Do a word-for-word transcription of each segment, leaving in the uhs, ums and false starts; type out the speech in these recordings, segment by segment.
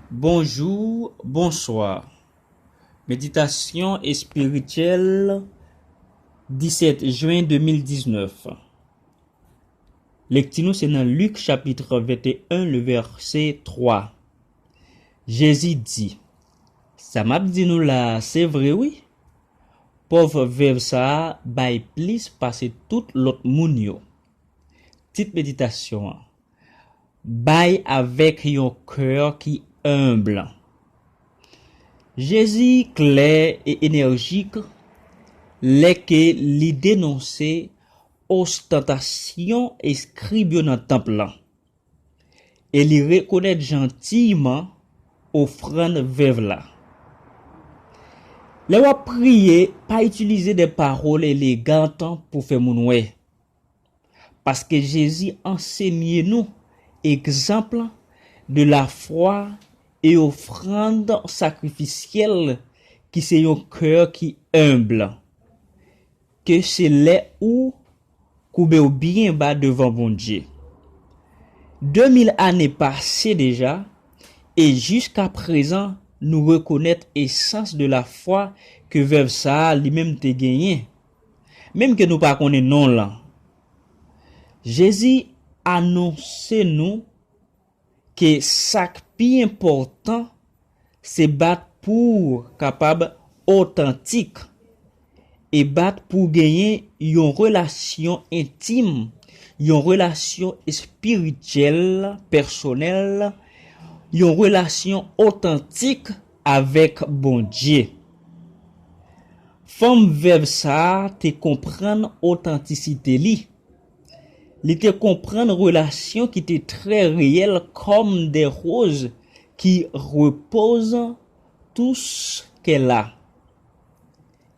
Bonjou, bonswa. Meditasyon espirityèl, disèt jen de mil diznèf. Lekti nou se nan Lik chapit venteyen, le vèsè twa. Jezi di, "Sa m ap di nou la a, se vre wi. Pòv vèv sa a bay plis pase tout lòt moun yo." Tit meditasyon an, Bay avèk yon kè ki enb. Jezi klè e enèjik lè ke li denonse ostantasyon eskrib yo nan tanp lan, e li rekonèt jantiyman ofrann vèv la. Lè w ap priye, pa itilize de pawòl elegan pou fè moun wè. Paske Jezi ansenye nou egzanp de lafwa e ofrann sakrifisyèl ki se yon kè ki enb. Ke se lè ou koube w byen ba devan Bondye. De mil ane pase deja, e jiska prezan, nou rekonèt esans de lafwa ke vèv sa a li menm te genyen. Menm ke nou pa konnen non l lan. Jezi anonse nou ke sa k pi enpòtan se bat pou w kapab otantik e bat pou w genyen yon relasyon entim, yon relasyon espirityèl, pèsonèl, yon relasyon otantik avèk Bondye. Fanm vèv sa a te konprann otantisite li. Li te konprann relasyon ki te trè reyèl kòm de woz ki repoz tous kè la.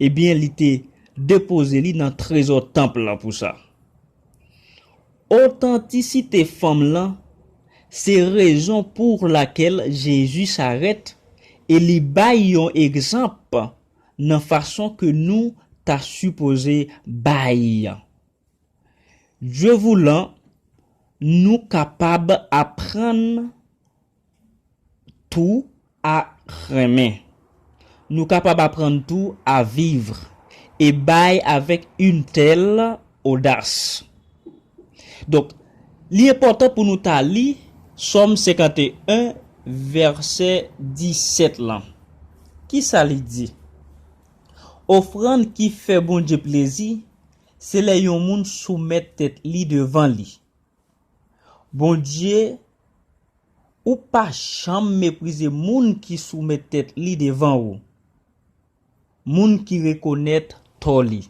Ebyen, li te depoze li nan trezò tanp lan pou sa. Otantisite fanm lan se rezon pou lakèl Jezi sarèt e li bay yon egzanp nan fason ke nou ta sipoze bay. Dye voulan, nou kapab aprann tou a renmen. Nou kapab aprann tou a viv e bay avèk yon tèl odas. Donk, li enpòtan pou nou ta li Sòm senkanteyen, vèsè disèt lan. Kisa li di? Ofrann ki fè Bondye plezi, se lè yon moun soumèt tèt li devan li. Bondye, ou pa janm meprize moun ki soumèt tèt li devan ou, moun ki rekonèt tò li.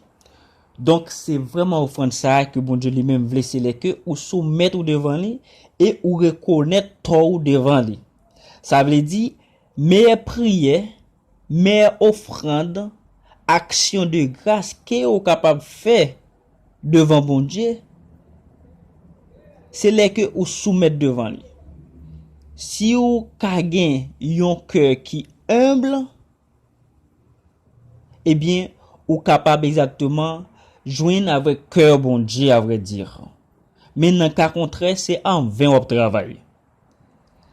Donk, se vrèman ofrann sa a ke Bondye li menm vle, se lè ke ou soumèt ou devan li e ou rekonèt tò ou devan li. Sa vle di, meyè priyè, meyè ofrann, aksyon de gras ke ou kapab fè devan Bondye, se lè ke ou soumèt devan li. Si ou ka gen yon kè ki enb, ebyen, ou kapab egzakteman jwenn avèk kè Bondye, avrèdi. Men nan ka kontrè, se anven w ap travay.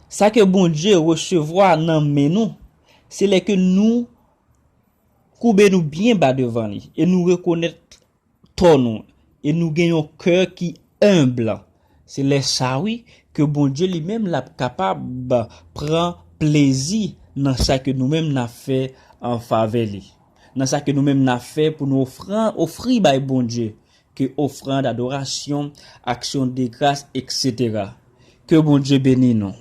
Sa ke Bondye resevwa nan men nou, se lè ke nou koube nou byen ba devan li e nou rekonèt tò nou e nou gen yon kè ki enb. Se lè sa wi ke Bondye li menm l ap kapab pran plezi nan sa ke nou menm n ap fè an favè li, nan sa ke nou menm n ap fè pou nou ofran, ofri bay Bondye, ke ofrann, adorasyon, aksyon de gras, etsetera. Ke Bondye beni nou.